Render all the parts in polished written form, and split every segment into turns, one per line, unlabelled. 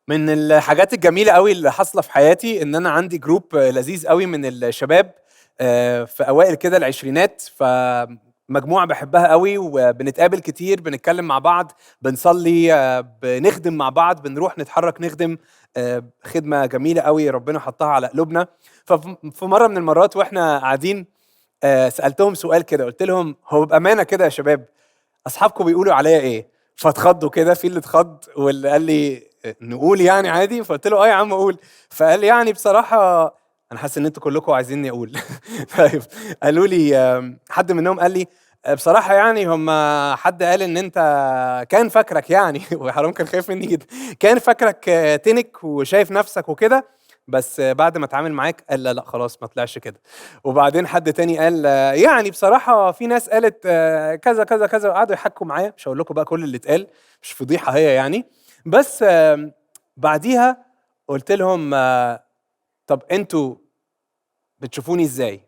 من الحاجات الجميلة قوي اللي حاصله في حياتي ان انا عندي group لذيذ قوي من الشباب في اوائل كده العشرينات، فمجموعه بحبها قوي وبنتقابل كتير، بنتكلم مع بعض، بنصلي، بنخدم مع بعض، بنروح نتحرك نخدم، خدمة جميلة قوي ربنا حطها على قلوبنا. ففي مرة من المرات واحنا قاعدين سالتهم سؤال كده، قلت لهم هو بامانه كده يا شباب اصحابكم بيقولوا عليا ايه؟ فاتخضوا كده، في اللي اتخض واللي قال لي نقول يعني عادي، فقلت له اه يا عم قول. فقال لي يعني بصراحة انا حاسس ان انتوا كلكم عايزيني اقول. طيب قالوا لي، حد منهم قال لي بصراحة يعني هم حد قال ان انت كان فاكرك يعني وحرام كان خايف مني جدا، كان فاكرك تنك وشايف نفسك وكده، بس بعد ما اتعامل معاك قال لا لا خلاص ما طلعش كده. وبعدين حد تاني قال يعني بصراحة في ناس قالت كذا كذا كذا، وقعدوا يحكوا معايا. مش هقول لكم بقى كل اللي اتقال، مش فضيحة هي يعني، بس بعديها قلت لهم طب انتوا بتشوفوني ازاي؟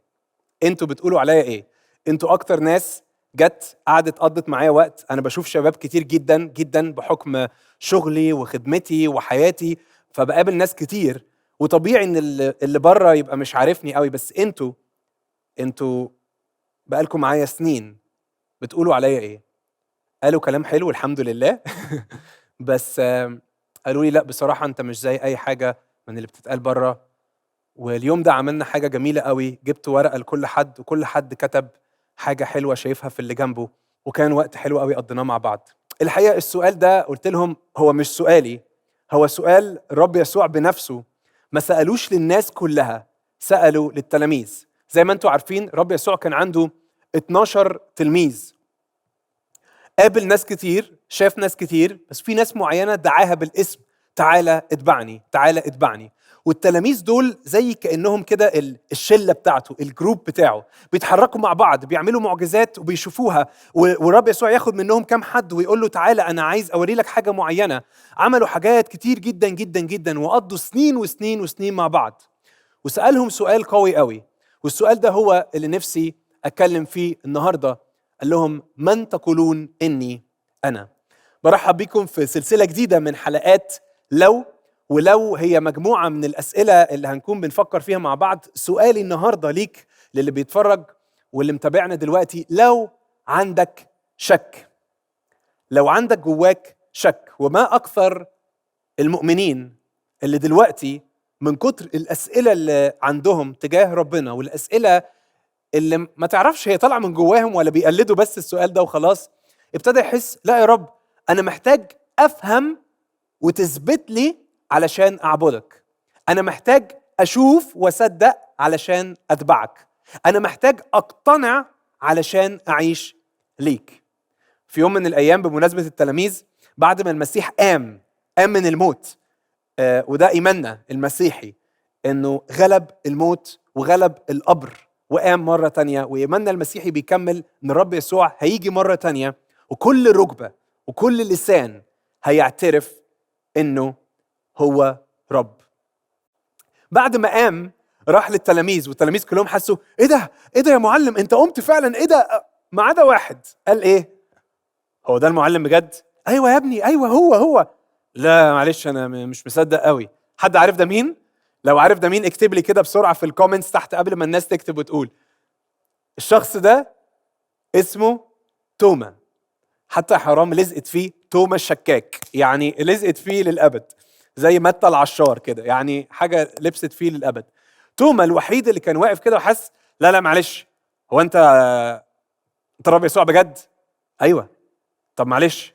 انتوا بتقولوا عليا ايه؟ انتوا اكتر ناس جت قعدت قضت معايا وقت. انا بشوف شباب كتير جدا جدا بحكم شغلي وخدمتي وحياتي، فبقابل ناس كتير، وطبيعي ان اللي بره يبقى مش عارفني قوي، بس انتوا بقالكم معايا سنين، بتقولوا عليا ايه؟ قالوا كلام حلو الحمد لله بس قالوا لي لا بصراحة انت مش زي اي حاجة من اللي بتتقال بره. واليوم ده عملنا حاجة جميلة قوي، جبت ورقة لكل حد وكل حد كتب حاجة حلوة شايفها في اللي جنبه، وكان وقت حلو قوي قضيناه مع بعض. الحقيقة السؤال ده قلت لهم هو مش سؤالي، هو سؤال الرب يسوع بنفسه، ما سألوش للناس كلها، سألوا للتلاميذ. زي ما انتوا عارفين رب يسوع كان عنده 12 تلميذ، قابل ناس كتير، شاف ناس كتير، بس في ناس معينة دعاها بالاسم، تعالى اتبعني، تعالى اتبعني. والتلاميذ دول زي كأنهم كده الشلة بتاعته، ال group بتاعه، بيتحركوا مع بعض، بيعملوا معجزات وبيشوفوها، والرب يسوع ياخد منهم كام حد ويقول له تعالى أنا عايز أوري لك حاجة معينة. عملوا حاجات كتير جدا جدا جدا وقضوا سنين وسنين وسنين مع بعض. وسألهم سؤال قوي قوي، والسؤال ده هو اللي نفسي أتكلم فيه النهاردة. قال لهم من تقولون إني أنا؟ برحب بكم في سلسلة جديدة من حلقات لو، ولو هي مجموعة من الأسئلة اللي هنكون بنفكر فيها مع بعض. سؤالي النهاردة ليك، للي بيتفرج واللي متابعنا دلوقتي، لو عندك شك، لو عندك جواك شك، وما أكثر المؤمنين اللي دلوقتي من كتر الأسئلة اللي عندهم تجاه ربنا، والأسئلة اللي ما تعرفش هي طالعة من جواهم ولا بيقلدوا بس السؤال ده وخلاص، ابتدى يحس لا يا رب أنا محتاج أفهم وتثبت لي علشان أعبدك، أنا محتاج أشوف وأصدق علشان أتبعك، أنا محتاج أقتنع علشان أعيش ليك. في يوم من الأيام بمناسبة التلاميذ، بعد ما المسيح قام من الموت، وده إيماننا المسيحي إنه غلب الموت وغلب القبر وقام مرة تانية، وإيماننا المسيحي بيكمل إن الرب يسوع هيجي مرة تانية، وكل ركبة وكل لسان هيعترف إنه هو رب. بعد ما قام راح للتلاميذ، والتلاميذ كلهم حسوا ايه ده، ايه ده يا معلم انت قمت فعلا، ايه ده؟ ما عدا واحد قال ايه، هو ده المعلم بجد؟ ايوه يا ابني، ايوه هو. لا معلش انا مش مصدق قوي. حد عارف ده مين؟ لو عارف ده مين اكتب لي كده بسرعة في ال comments تحت قبل ما الناس تكتب وتقول. الشخص ده اسمه توما، حتى حرام لزقت فيه توما الشكاك، يعني لزقت فيه للأبد زي متى العشار كده، يعني حاجة لبست فيه للأبد. توما الوحيد اللي كان واقف كده وحس لا لا معلش، هو انت رب يسوع بجد؟ ايوه. طب معلش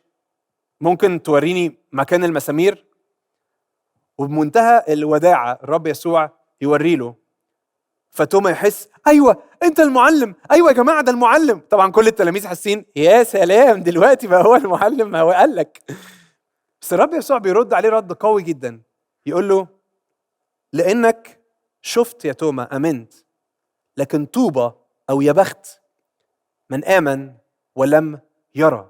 ممكن توريني مكان المسامير؟ وبمنتهى الوداعة الرب يسوع يوري له، فتوما يحس ايوه انت المعلم، ايوه يا جماعة ده المعلم. طبعا كل التلاميذ حاسين يا سلام دلوقتي بقى هو المعلم، ما هو قال لك. بس الرب يسوع بيرد عليه رد قوي جدا، يقول له لانك شفت يا توما امنت، لكن طوبى او يا بخت من امن ولم يرى.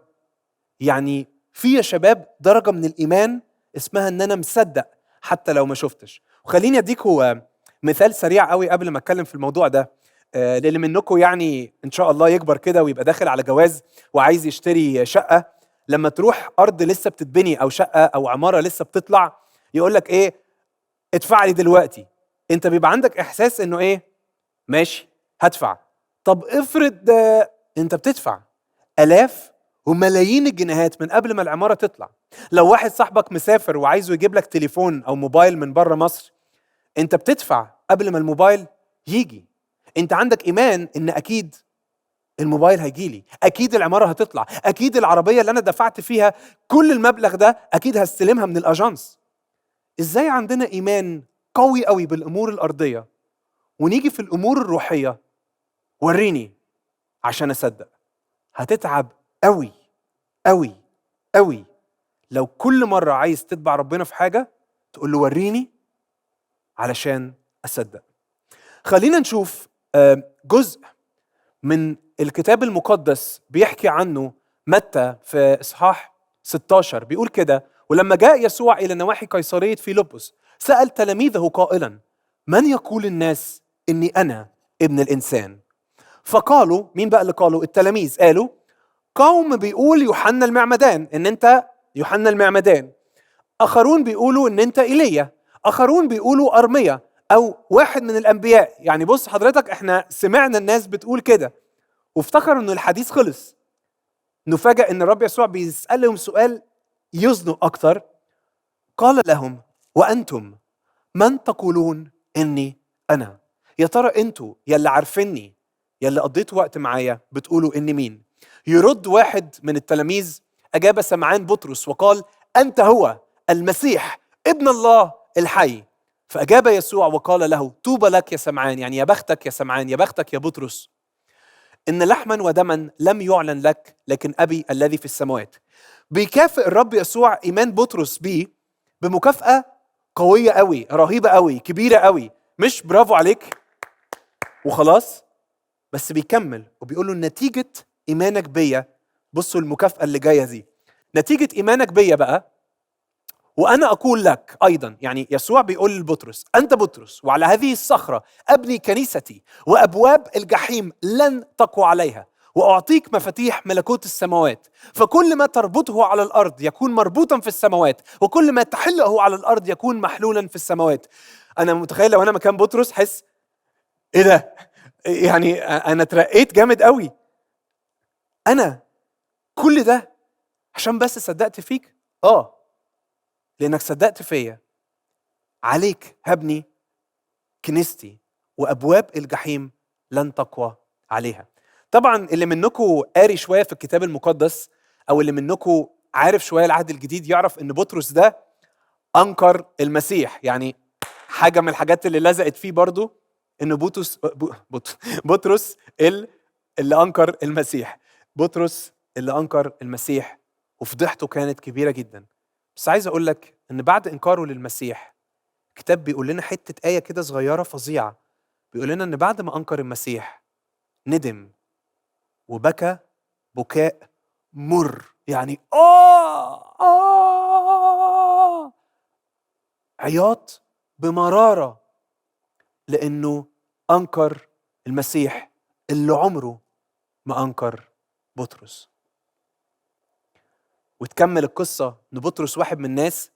يعني في يا شباب درجه من الايمان اسمها ان انا مصدق حتى لو ما شفتش. وخليني اديكوا مثال سريع قوي قبل ما اتكلم في الموضوع ده، للي منكم يعني ان شاء الله يكبر كده ويبقى داخل على جواز وعايز يشتري شقه، لما تروح ارض لسه بتتبني او شقه او عمارة لسه بتطلع، يقول لك ايه؟ ادفع لي دلوقتي. انت بيبقى عندك احساس انه ايه؟ ماشي هدفع. طب افرض انت بتدفع الاف وملايين الجنيهات من قبل ما العمارة تطلع. لو واحد صاحبك مسافر وعايزه يجيب لك تليفون او موبايل من بره مصر، انت بتدفع قبل ما الموبايل يجي. انت عندك ايمان ان اكيد الموبايل هيجيلي، اكيد العمارة هتطلع، اكيد العربية اللي انا دفعت فيها كل المبلغ ده اكيد هستلمها من الاجانس. ازاي عندنا ايمان قوي قوي بالامور الارضية ونيجي في الامور الروحية وريني عشان اصدق؟ هتتعب قوي قوي قوي لو كل مرة عايز تتبع ربنا في حاجة تقول له وريني علشان اصدق. خلينا نشوف جزء من الكتاب المقدس بيحكي عنه متى في إصحاح 16. بيقول كده: ولما جاء يسوع إلى نواحي قيصرية فيلبس سأل تلاميذه قائلا: من يقول الناس إني أنا ابن الإنسان؟ فقالوا، مين بقى اللي قالوا؟ التلاميذ. قالوا: قوم بيقول يوحنا المعمدان إن أنت يوحنا المعمدان، آخرون بيقولوا إن أنت إيليا، آخرون بيقولوا أرميا أو واحد من الأنبياء. يعني بص حضرتك، إحنا سمعنا الناس بتقول كده وافتكروا إن الحديث خلص. نفاجأ إن الرب يسوع بيسألهم سؤال يزنق أكتر. قال لهم: وأنتم من تقولون إني أنا؟ يا ترى أنتوا يلي عارفيني، يلي قضيتوا وقت معايا، بتقولوا إني مين؟ يرد واحد من التلاميذ: أجاب سمعان بطرس وقال: أنت هو المسيح ابن الله الحي. فأجاب يسوع وقال له: طوبى لك يا سمعان، يعني يا بختك يا سمعان، يا بختك يا بطرس، إن لحما ودما لم يعلن لك لكن أبي الذي في السماوات. بيكافئ الرب يسوع إيمان بطرس بيه بمكافأة قوية قوي، رهيبة قوي، كبيرة قوي. مش برافو عليك وخلاص، بس بيكمل وبيقول له نتيجة إيمانك بيا. بصوا المكافأة اللي جاية دي، نتيجة إيمانك بيا بقى، وأنا أقول لك أيضا. يعني يسوع بيقول لبطرس: أنت بطرس، وعلى هذه الصخرة أبني كنيستي، وأبواب الجحيم لن تقوى عليها، وأعطيك مفاتيح ملكوت السماوات، فكل ما تربطه على الأرض يكون مربوطا في السماوات، وكل ما تحله على الأرض يكون محلولا في السماوات. أنا متخيل لو أنا مكان بطرس حس إيه ده؟ يعني أنا ترقيت جامد قوي، أنا كل ده عشان بس صدقت فيك؟ لأنك صدقت فيا، عليك هبني كنيستي وأبواب الجحيم لن تقوى عليها. طبعا اللي منكم قاري شوية في الكتاب المقدس أو اللي منكم عارف شوية العهد الجديد يعرف إن بطرس ده أنكر المسيح. يعني حاجة من الحاجات اللي لزقت فيه برضو إن بطرس اللي أنكر المسيح، بطرس اللي أنكر المسيح، وفضيحته كانت كبيرة جدا. بس عايز أقول لك إن بعد إنكاره للمسيح، الكتاب بيقول لنا حتة آية كده صغيرة فظيعة، بيقول لنا إن بعد ما أنكر المسيح ندم وبكى بكاء مر، يعني عياط بمرارة، لأنه أنكر المسيح اللي عمره ما أنكر بطرس. وتكمل القصة إن بطرس واحد من الناس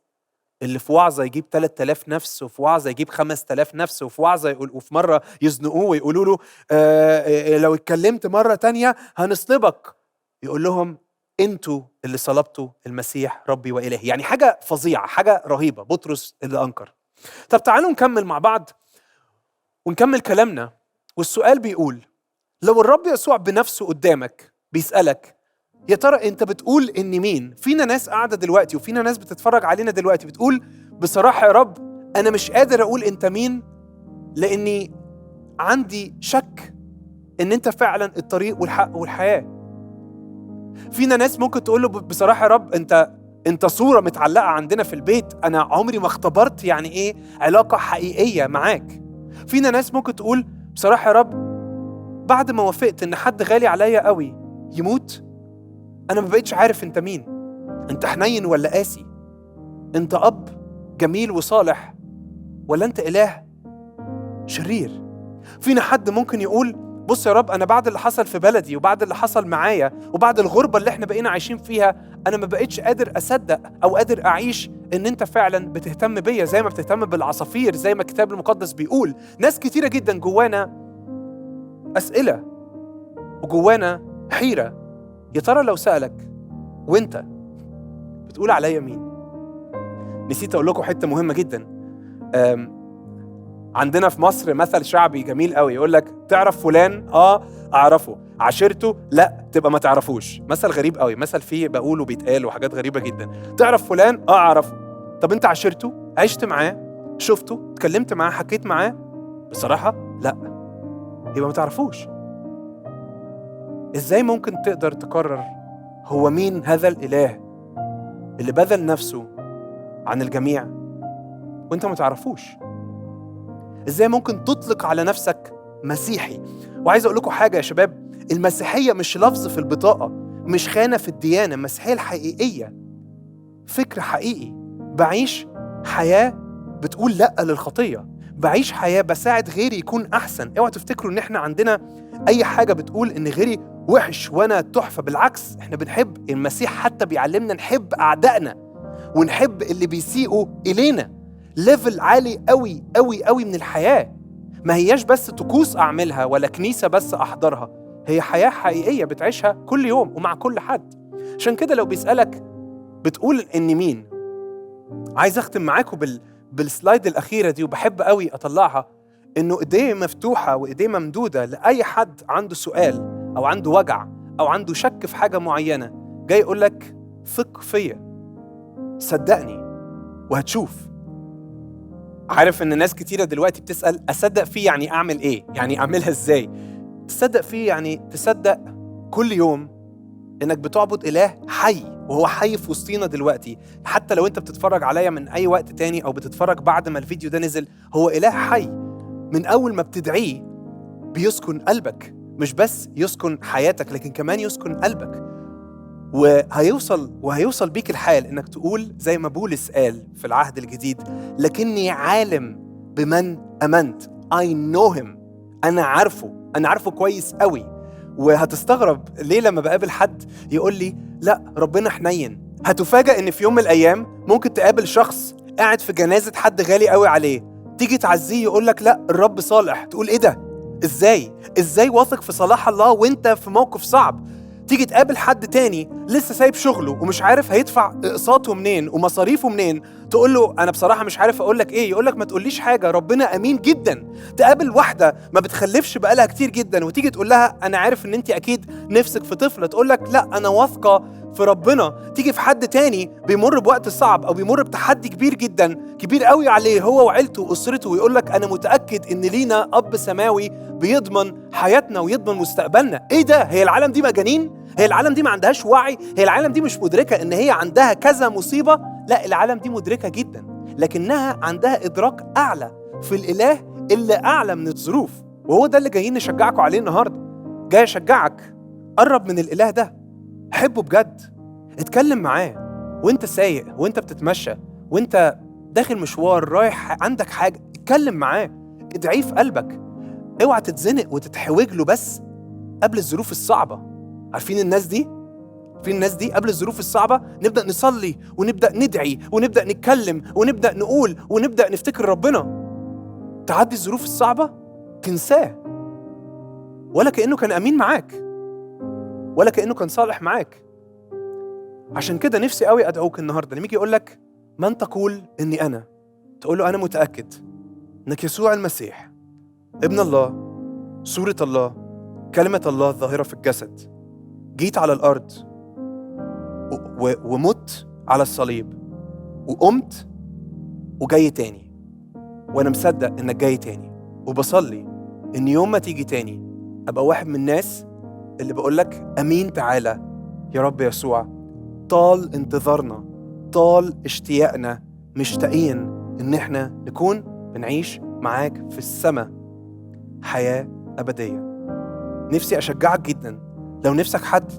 اللي في وعظة يجيب 3000 نفس، وفي وعظة يجيب 5000 نفس، وفي وعظة يقول، وفي مرة يزنقوه ويقولوا له لو اتكلمت مرة تانية هنصلبك، يقول لهم انتوا اللي صلبتوا المسيح ربي وإلهي. يعني حاجة فظيعة، حاجة رهيبة، بطرس اللي أنكر. طب تعالوا نكمل مع بعض ونكمل كلامنا. والسؤال بيقول: لو الرب يسوع بنفسه قدامك بيسألك يا ترى انت بتقول اني مين؟ فينا ناس قاعدة دلوقتي وفينا ناس بتتفرج علينا دلوقتي بتقول بصراحة يا رب انا مش قادر اقول انت مين، لاني عندي شك ان انت فعلا الطريق والحق والحياة. فينا ناس ممكن تقول له بصراحة يا رب انت صورة متعلقة عندنا في البيت، انا عمري ما اختبرت يعني ايه علاقة حقيقية معاك. فينا ناس ممكن تقول بصراحة يا رب بعد ما وافقت ان حد غالي عليا قوي يموت أنا ما بقيتش عارف أنت مين، أنت حنين ولا قاسي، أنت أب جميل وصالح ولا أنت إله شرير. فينا حد ممكن يقول بص يا رب أنا بعد اللي حصل في بلدي وبعد اللي حصل معايا وبعد الغربة اللي احنا بقينا عايشين فيها انا ما بقتش قادر اصدق او قادر اعيش ان انت فعلا بتهتم بيا زي ما بتهتم بالعصافير، زي ما الكتاب المقدس بيقول. ناس كتيرة جدا جوانا اسئلة وجوانا حيره. يا ترى لو سالك وانت بتقول عليا مين؟ نسيت اقول لكم حتة مهمة جدا. عندنا في مصر مثل شعبي جميل قوي يقول لك تعرف فلان؟ اعرفه. عشرته؟ لا، تبقى ما تعرفوش. مثل غريب قوي، مثل فيه بقوله بيتقال وحاجات غريبة جدا. تعرف فلان؟ اعرفه. طب انت عشرته؟ عشت معاه؟ شفته؟ اتكلمت معاه؟ حكيت معاه؟ بصراحة لا، يبقى ما تعرفوش. ازاي ممكن تقدر تقرر هو مين هذا الاله اللي بذل نفسه عن الجميع وانت ما تعرفوش؟ ازاي ممكن تطلق على نفسك مسيحي؟ وعايز اقول لكم حاجة يا شباب، المسيحية مش لفظ في البطاقة، مش خانه في الديانة. المسيحية الحقيقية فكر حقيقي، بعيش حياة بتقول لا للخطية، بعيش حياة بساعد غيري يكون احسن. اوعوا تفتكروا ان احنا عندنا اي حاجة بتقول ان غيري وحش وانا تحفة، بالعكس احنا بنحب المسيح، حتى بيعلمنا نحب اعدائنا ونحب اللي بيسيئوا الينا. level عالي قوي قوي قوي من الحياة. ما هياش بس طقوس أعملها ولا كنيسة بس أحضرها، هي حياة حقيقية بتعيشها كل يوم ومع كل حد. عشان كده لو بيسألك بتقول إن مين، عايز أختم معاكم بال slide الأخيرة دي، وبحب قوي أطلعها، إنه إيديه مفتوحة وإيديه ممدودة لأي حد عنده سؤال أو عنده وجع أو عنده شك في حاجة معينة، جاي يقولك ثق فيا، صدقني وهتشوف. عارف إن ناس كتيرة دلوقتي بتسأل أصدق فيه يعني أعمل إيه؟ يعني أعملها إزاي؟ تصدق فيه يعني تصدق كل يوم إنك بتعبد إله حي، وهو حي في وسطينا دلوقتي. حتى لو أنت بتتفرج عليا من أي وقت تاني أو بتتفرج بعد ما الفيديو ده نزل، هو إله حي. من أول ما بتدعيه بيسكن قلبك، مش بس يسكن حياتك لكن كمان يسكن قلبك. وهيوصل بيك الحال إنك تقول زي ما بولس قال في العهد الجديد، لكني عالم بمن أمنت. I know him. أنا عارفه، أنا عارفه كويس قوي. وهتستغرب ليه لما بقابل حد يقول لي لا ربنا حنين. هتفاجأ إن في يوم من الأيام ممكن تقابل شخص قاعد في جنازة حد غالي قوي عليه، تيجي تعزية يقول لك لا الرب صالح. تقول إيه ده؟ إزاي؟ إزاي واثق في صلاح الله وإنت في موقف صعب؟ تيجي تقابل حد تاني لسه سايب شغله ومش عارف هيدفع اقساطه منين ومصاريفه منين، تقول له انا بصراحة مش عارف اقول لك ايه، يقول لك ما تقوليش حاجة، ربنا امين جدا. تقابل واحدة ما بتخلفش بقالها كتير جدا وتيجي تقول لها انا عارف ان انت اكيد نفسك في طفله، تقول لك لا انا واثقة في ربنا. تيجي في حد تاني بيمر بوقت صعب او بيمر بتحدي كبير جدا، كبير قوي عليه هو وعيلته واسرته، ويقول لك انا متاكد ان لينا اب سماوي بيضمن حياتنا ويضمن مستقبلنا. ايه ده؟ هي العالم دي مجانين؟ هي العالم دي ما عندهاش وعي؟ هي العالم دي مش مدركة إن هي عندها كذا مصيبة؟ لا، العالم دي مدركة جدا، لكنها عندها إدراك أعلى في الإله اللي أعلى من الظروف. وهو ده اللي جايين نشجعكم عليه النهاردة. جاي أشجعك، قرب من الإله ده، حبه بجد، اتكلم معاه وانت سايق وانت بتتمشى وانت داخل مشوار رايح عندك حاجة، اتكلم معاه، ادعية في قلبك. اوعى تتزنق وتتحوج له بس قبل الظروف الصعبة. عارفين الناس دي؟ في الناس دي قبل الظروف الصعبة نبدأ نصلي ونبدأ ندعي ونبدأ نتكلم ونبدأ نقول ونبدأ نفتكر ربنا. تعدي الظروف الصعبة تنساه، ولا كأنه كان أمين معاك، ولا كأنه كان صالح معاك. عشان كده نفسي قوي أدعوك النهاردة، لما يجي يقول لك من تقول إني أنا، تقول له أنا متأكد إنك يسوع المسيح، ابن الله، صورة الله، كلمة الله الظاهرة في الجسد، جيت على الأرض ومت على الصليب وقمت وجاي تاني، وأنا مصدق إنك جاي تاني، وبصلي إن يوم ما تيجي تاني أبقى واحد من الناس اللي بقولك أمين تعالى يا رب يسوع. طال انتظارنا، طال اشتياقنا، مشتاقين إن إحنا نكون بنعيش معاك في السماء حياة أبدية. نفسي أشجعك جدا، لو نفسك حد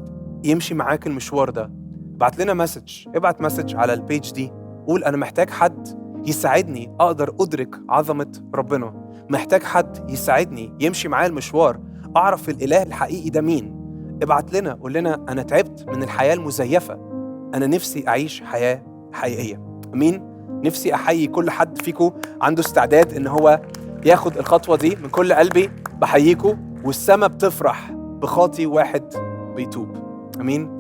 يمشي معاك المشوار ده ابعت لنا message، ابعت message على ال page دي، قول أنا محتاج حد يساعدني أقدر أدرك عظمة ربنا، محتاج حد يساعدني يمشي معايا المشوار، أعرف الإله الحقيقي ده مين. ابعت لنا قول لنا أنا تعبت من الحياة المزيفة، انا نفسي اعيش حياة حقيقية. امين. نفسي احيي كل حد فيكم عنده استعداد ان هو ياخد الخطوة دي. من كل قلبي بحييكم، والسما بتفرح بخاطي واحد بيتوب. امين.